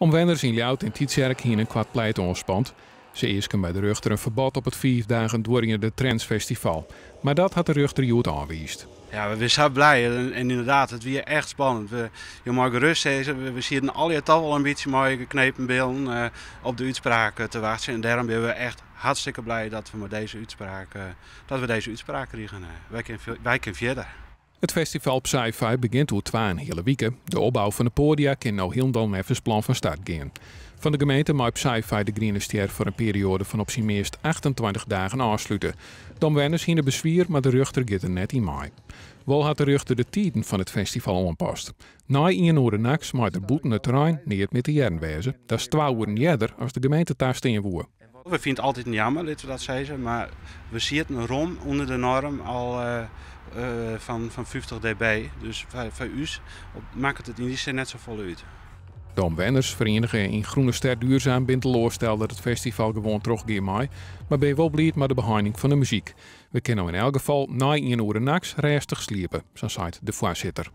Omwenners yn Ljouwert en Tytsjerk hiene in koart pleit oanspand. Se easken by de rjochter in ferbod op it fiif dagen duorjende Trends Festival. Mar dat hat de rjochter hjoed ôfwiisd. Ja, we binne sa blij en ynderdaad, it wie echt spannend. We, jo meie gerêst sizze, we sieten allegear toch wol in bytsje mei geknepen billen op de útspraak te wachtsjen. En dêrom binne we echt hartstikke blij dat we mei dizze útspraak, dat we dizze útspraak krigen. Wy kinne fierder. It festival Psy-Fi begjint oer twa en heale wike. De opbou fan de poadia kin no hielendal neffens plan fan start gean. Fan de gemeente mei Psy-Fi de Griene Stjer foar in perioade fan op syn meast 28 dagen ôfslute. De omwenners hiene beswier, mar de rjochter giet der net yn mei. Wol hat de rjochter de tiden fan it festival oanpast. Nei ien oere nachts mei der bûten it terrein neat mear te hearren wêze. Dat is twa oeren earder as de gemeente tastean woe. We fine it altyd jammer, litte we dat sizze, mar we sieten rom ûnder de noarm al fan 50 dB. Dus foar ús makket it yn dy sin net safolle út. De omwenners, ferienige yn Groene Ster Duurzaam, binne teloarsteld dat it festival gewoan trochgean mei, mar binne wol bliid mei de beheining fan de muzyk. We kinne no yn elk gefal nei ien oere nachts rêstich sliepe, sa seit de foarsitter.